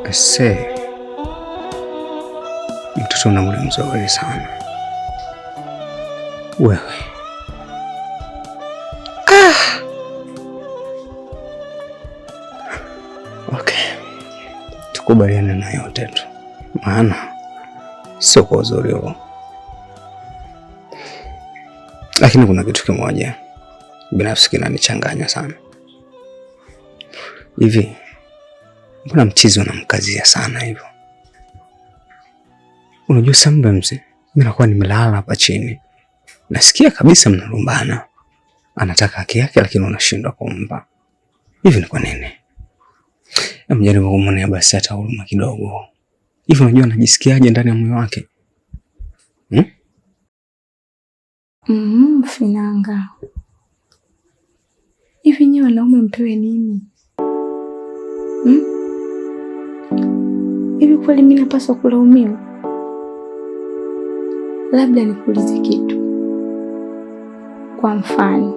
Ese, mtoto una ule mzuri sana wewe. Okay, tukubaliane na yote tu, maana sio kwa uzuri huo, lakini kuna kitu kimoja binafsi kinanichanganya sana hivi. Mbona mchizi unamkazia sana hivyo? Unajua sometimes mimi nakuwa nimelala hapa chini, nasikia kabisa mnalumbana, anataka haki yake, lakini unashindwa kumpa. Hivi ni kwa nini? Mjaribu kumwonea basi hata huruma kidogo. Hivi unajua anajisikiaje ndani ya moyo wake? Hmm? Finanga, hivi nyewe wanaume mpewe nini? Hmm? Hivi kweli mimi napaswa kulaumiwa? Labda nikuulize kitu. Kwa mfano,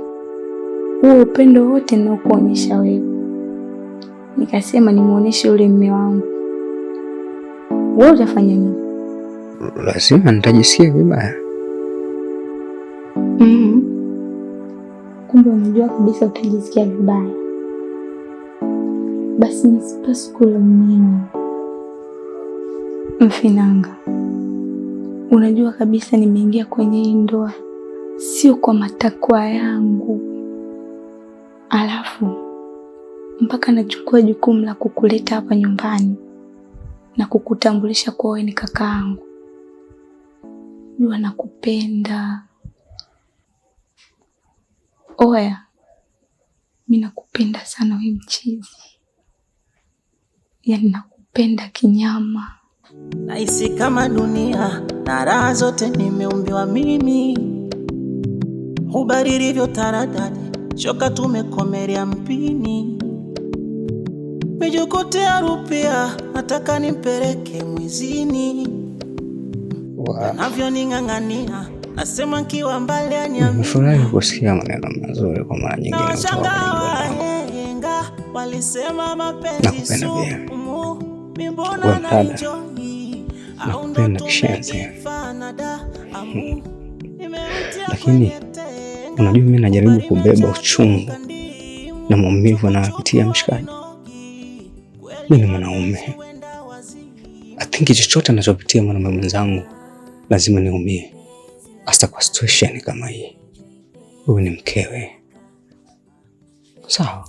huo upendo wote ninaokuonyesha wewe, nikasema nimuoneshe yule mume wangu, wewe utafanya nini? Lazima nitajisikia vibaya. Kumbe unajua kabisa utajisikia vibaya. Basi nisipaswi kulaumiwa. Mfinanga, unajua kabisa nimeingia kwenye hii ndoa sio kwa matakwa yangu, alafu mpaka nachukua jukumu la kukuleta hapa nyumbani na kukutambulisha kuwa wewe ni kakaangu. Jua nakupenda. Oya, mi nakupenda sana we mchizi, yaani nakupenda kinyama. Nahisi kama dunia na raha zote nimeumbiwa mimi, hubaririvyo taradadi, shoka tumekomelea mpini, mijukutia rupia, nataka nimpeleke mwizini, anavyoning'ang'ania nasema nkiwa mbali aniamini. Nimefurahi kusikia maneno mazuri kwa mara nyingine kutoka kwenye Nawashangaa mdomo wako. wahenga walisema mapenzi Nakupenda pia. sumu, mi mbona Wewe na dada, enjoy au ndo nakupenda kishenzi. tumejifana da amu nimeutia Lakini kwenye tenga unajua mimi najaribu bali kubeba uchungu nimechanganyika ndimu na maumivu anayopitia kuchukua mshikaji. inogi Mimi kweli ni mwanaume. mapenzi wenda wazimu. I think chochote anachopitia mwanaume mwenzangu lazima niumie, hasa kwa situation kama hii. Wewe ni mkewe, sawa?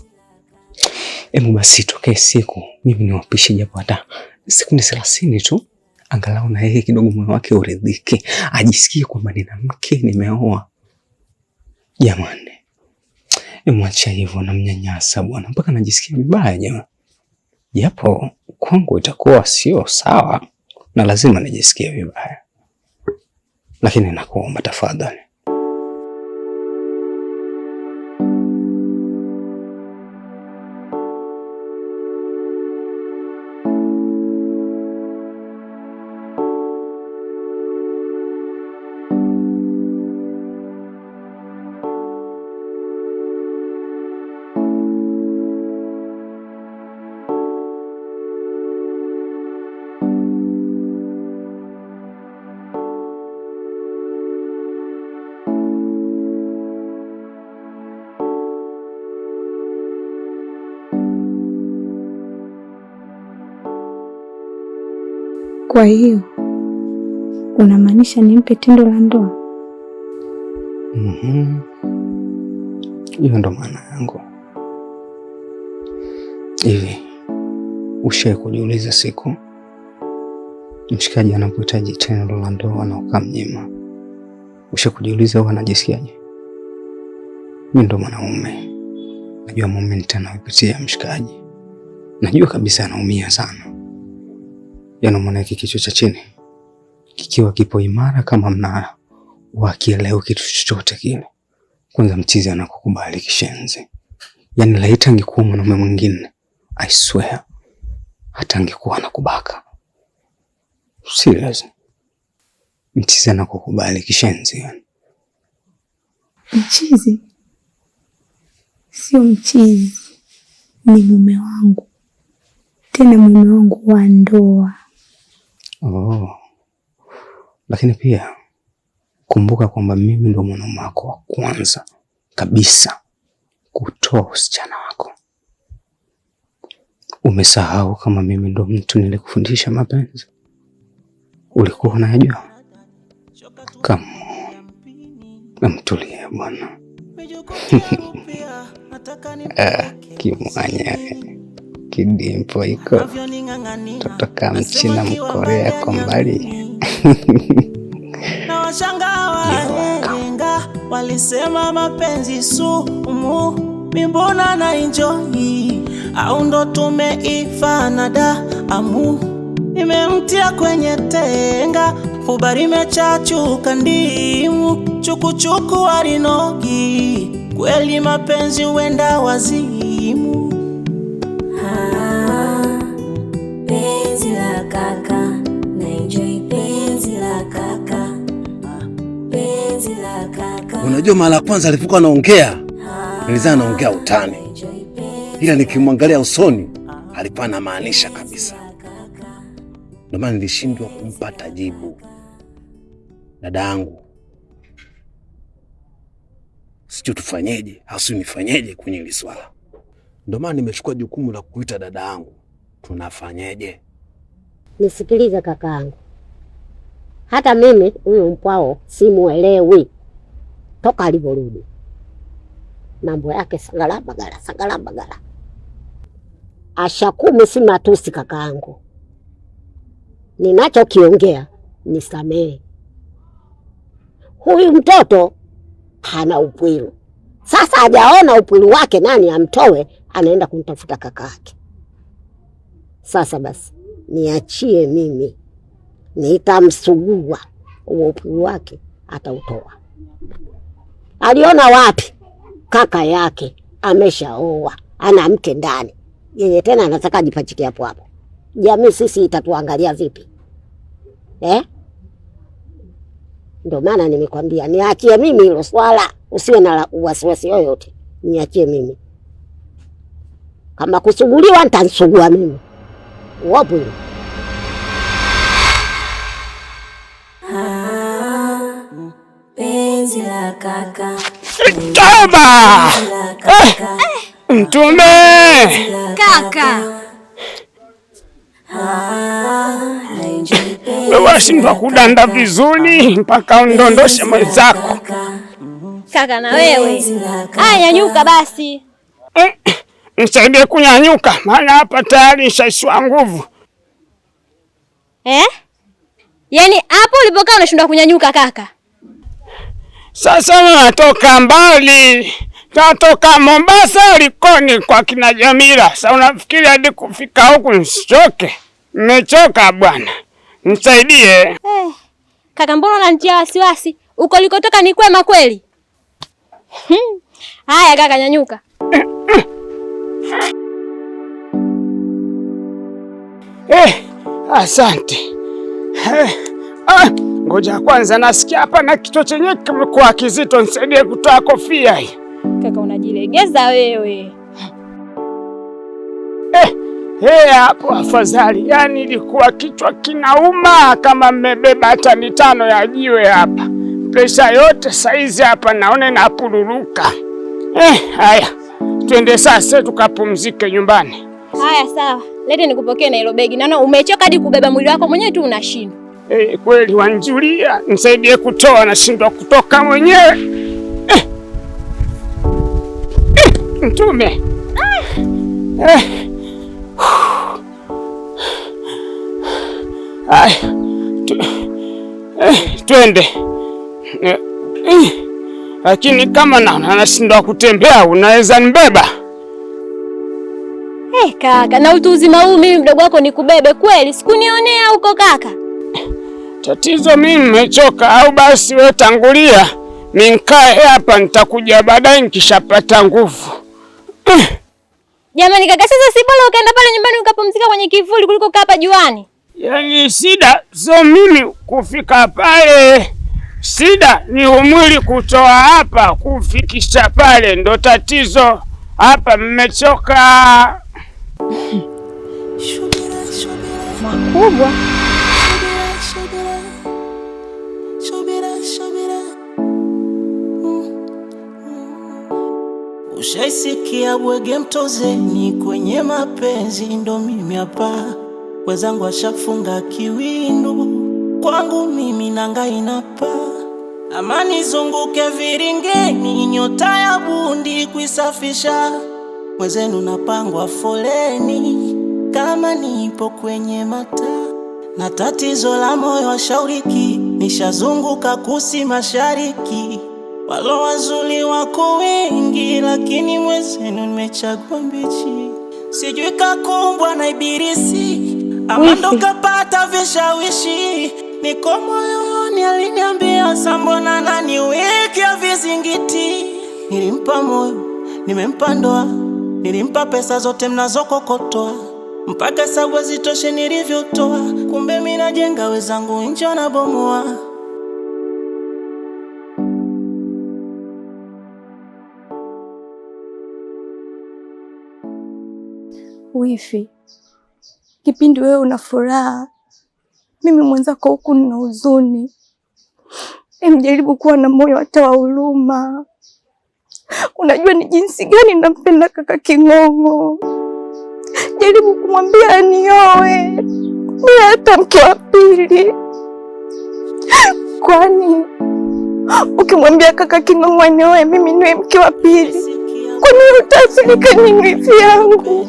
Hebu basi itokee siku mimi niwapishe japo hata sekunde 30 tu, angalau na yeye kidogo moyo wake uridhike, ajisikie kwamba nina mke, nimeoa. Jamani, mwacha hivyo, namnyanyasa bwana mpaka najisikia vibaya jamani, japo kwangu itakuwa sio sawa na lazima nijisikie vibaya, lakini nakuomba tafadhali. Kwa hiyo unamaanisha nimpe tendo la ndoa? Mhm. Hiyo ndo maana yangu. Hivi ushawahi kujiuliza siku mshikaji anapohitaji tendo la ndoa na ukamnyima, ushawahi kujiuliza huwa anajisikiaje? Mi ndo mwanaume, najua moment anayopitia mshikaji, najua kabisa anaumia sana. Yaani umeona hiki kichwa cha chini kikiwa kipo imara kama mnara, wakielewa kitu chochote kile. Kwanza mchizi anakukubali kishenzi. Yaani laiti angekuwa mwanaume mwingine, I swear hata angekuwa anakubaka. Serious. Mchizi anakukubali kishenzi yani. Mchizi sio mchizi, ni mume wangu, tena mume wangu wa ndoa. Oh. Lakini pia kumbuka kwamba mimi ndo mwanaume wako wa kwanza kabisa kutoa usichana wako. Umesahau kama mimi ndo mtu nilikufundisha mapenzi? Ulikuwa unajua? Come on. Mtulie bwana. Kimwanya kidimpo iko totoka mchina mkorea kwa mbali. Na washangaa wahenga walisema mapenzi sumu, mi mbona na enjoy au ndo tumeifana da amu imemtia kwenye tenga hubari imechachuka ndimu chukuchuku walinogi kweli mapenzi wenda wazimu. Ah, penzi la kaka na enjoy penzi la kaka, penzi la kaka. Unajua, mara ya kwanza alipokuwa anaongea nilizani anaongea utani, ila nikimwangalia usoni alikuwa anamaanisha kabisa. Ndio maana nilishindwa kumpata jibu. Dada yangu, sijui tufanyeje au sijui nifanyeje kwenye hili swala. Ndio maana nimechukua jukumu la kuita dada yangu, tunafanyeje? Nisikilize kakaangu, hata mimi huyu mpwao simuelewi toka alivyorudi, mambo yake sagala bagala sagala bagala, ashakumi si matusi kakaangu. Ninachokiongea nisamehe. Huyu mtoto hana upwilu. Sasa hajaona upwilu wake, nani amtoe? Anaenda kumtafuta kaka yake. Sasa basi niachie mimi, nitamsugua huo upwilu wake, atautoa. Aliona wapi? Kaka yake ameshaoa, ana mke ndani, yeye tena anataka ajipachike hapo hapo. Jamii sisi itatuangalia vipi eh? Ndio maana nimekwambia niachie mimi hilo swala, usiwe na wasiwasi yoyote, niachie mimi. Kama kusuguliwa nitansugua mimi. Wapo hilo. Ah, penzi la kaka, Toba! penzi la kaka, Mtume! penzi la Kaka. Ah, na enjoy penzi Wewe washindwa la kudanda kaka, vizuri mpaka undondoshe penzi la mwenzako. kaka, Kaka na wewe. penzi la kaka. Aya, nyanyuka basi. Nisaidie kunyanyuka, maana hapa tayari nishaishiwa nguvu. Eh? Yaani hapo ulipokaa unashindwa kunyanyuka kaka. Sasa natoka mbali, natoka Mombasa Likoni kwa kina Jamila. Sasa unafikiri hadi kufika huku nisichoke? Nimechoka bwana, nisaidie. Eh. Kaka, mbona unanitia wasiwasi? Uko ulikotoka ni kwema kweli? Haya kaka, nyanyuka. Asante. Ngoja kwanza, nasikia hapa na kichwa chenyewe kimekuwa kizito, nisaidie kutoa kofia hii. Kaka unajilegeza wewe. Hapo afadhali. Yaani ilikuwa kichwa kinauma kama mmebeba tani 5 ya jiwe hapa. Presha yote saizi hapa naona inapururuka. Haya. Twende sasa tukapumzike nyumbani. Haya sawa. Lete nikupokee na hilo begi. Naona umechoka hadi kubeba mwili wako mwenyewe tu unashindwa. Kweli wanjulia, nisaidie kutoa, nashindwa kutoka mwenyewe. Mtume. Haya. Twende. Lakini kama naona nashindwa kutembea, unaweza nibeba? Kaka, na utu uzima huu mimi mdogo wako nikubebe kweli? Sikunionea huko kaka. Tatizo mimi nimechoka, au basi wewe tangulia, mimi nikae hapa, nitakuja baadaye nikishapata nguvu. Jamani kaka, sasa si bora ukaenda pale nyumbani ukapumzika kwenye kivuli kuliko kukaa hapa juani? Yaani shida sio mimi kufika pale, shida ni umwili kutoa hapa kufikisha pale, ndo tatizo hapa. Mmechoka makubwa. Ushaisikia bwege mtozeni kwenye mapenzi, ndo mimi hapa, wenzangu washafunga kiwindu, kwangu mimi nanga inapa. Amani zunguke viringeni, nyota ya bundi kuisafisha, mwenzenu napangwa foleni kama nipo kwenye mata, na tatizo la moyo washauriki, nishazunguka kusi mashariki, walo wazuri wako wengi, lakini mwenzenu nimechagua mbichi. Sijui kakumbwa na ibilisi ama ndo kapata vishawishi, niko moyoni aliniambia sambona naniwekea vizingiti. Nilimpa moyo, nimempa ndoa, nilimpa pesa zote mnazokokotoa, mpaka sabu zitoshe nilivyotoa, kumbe mimi najenga wenzangu nje wanabomoa. Wifi, kipindi wewe una furaha, mimi mwenzako huku nina huzuni. Emjaribu kuwa na moyo hata wa huruma. Unajua ni jinsi gani nampenda kaka King'ong'o. Jaribu kumwambia anioe, ni hata mke wa pili. Kwani ukimwambia kaka King'ong'o anioe, mimi niwe mke wa pili, kwani utaathirika nini wifi yangu?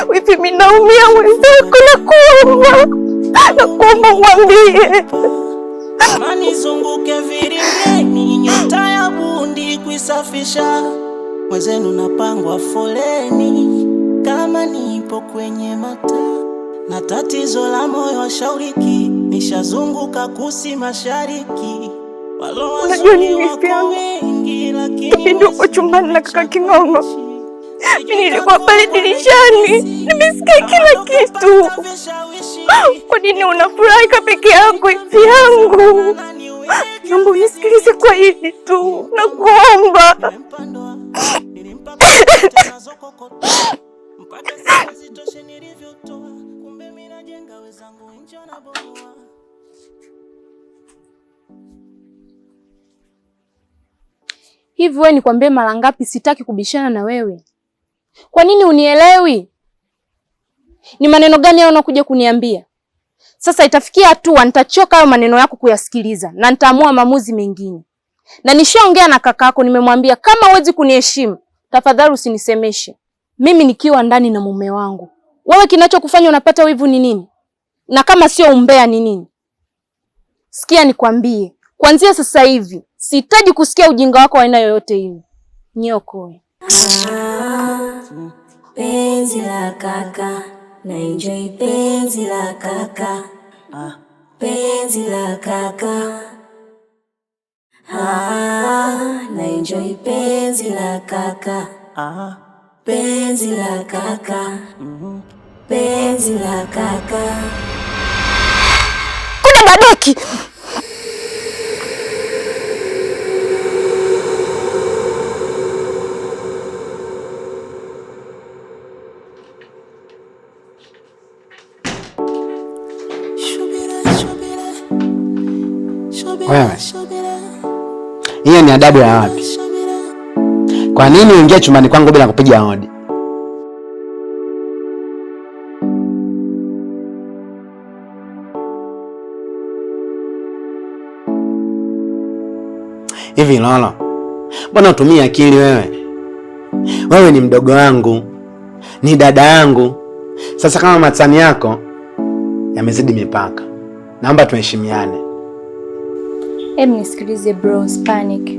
Wifi, mimi naumia mwenzako, nakuomba, nakuomba mwambie. Amani zunguke viringeni, nyota ya bundi kuisafisha, mwenzenu napangwa foleni kama nipo kwenye mata, na tatizo la moyo washauriki, nishazunguka kusi mashariki, walo Unajua nini wazuri wifi wako yangu, wengi, lakini kipindi uko chumbani na kaka King'ong'o, mimi nilikuwa pale dirishani, nimesikia kila kitu. Kwa nini unafurahika peke yako wifi yangu? Naomba unisikilize kwa hili tu, nakuomba. Hivi wewe nikwambie mara ngapi sitaki kubishana na wewe? Kwa nini unielewi? Ni maneno gani hayo unakuja kuniambia? Sasa itafikia hatua nitachoka hayo maneno yako kuyasikiliza na nitaamua maamuzi mengine. Na nishaongea na kakako, nimemwambia kama huwezi kuniheshimu, tafadhali usinisemeshe. Mimi nikiwa ndani na mume wangu. Wewe kinachokufanya unapata wivu ni nini? Na kama sio umbea ni nini? Sikia nikwambie, kuanzia sasa hivi sihitaji kusikia ujinga wako wa aina yoyote ile. Nyoko. Penzi la kaka na enjoy penzi la kaka, penzi la kaka, na enjoy penzi la kaka, penzi la kaka, penzi la kaka. Kuna dadeki. Wewe, hiyo ni adabu ya wapi? Kwa nini uingie chumbani kwangu bila kupiga hodi? Hivi Lolo, mbona utumie akili wewe? Wewe ni mdogo wangu, ni dada yangu. Sasa kama matani yako yamezidi mipaka, naomba tuheshimiane. Hebu nisikilize bro, panic.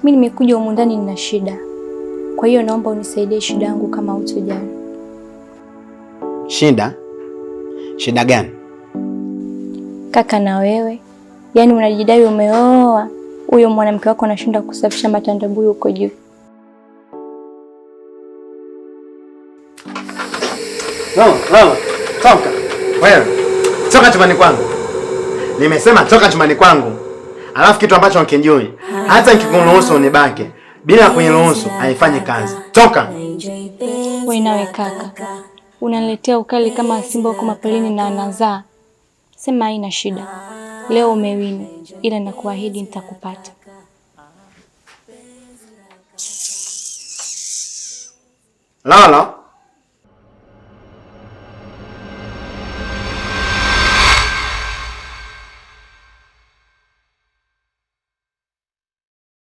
Mimi nimekuja humu ndani nina shida. Kwa hiyo naomba unisaidie shida yangu kama hutojali. Shida? Shida gani? Kaka na wewe, yaani unajidai umeoa, huyo mwanamke wako anashinda kusafisha matandabuyu huko juu. No, no, toka. Wewe, toka chumbani kwangu. Nimesema toka chumbani kwangu. Alafu kitu ambacho nikijui, hata nikikuruhusu unibake, bila kuniruhusu haifanyi kazi. Toka. Wewe nawe kaka, unaniletea ukali kama simba huko mapelini na anazaa. Sema haina shida. Leo umewini, ila nakuahidi nitakupata. Lolo.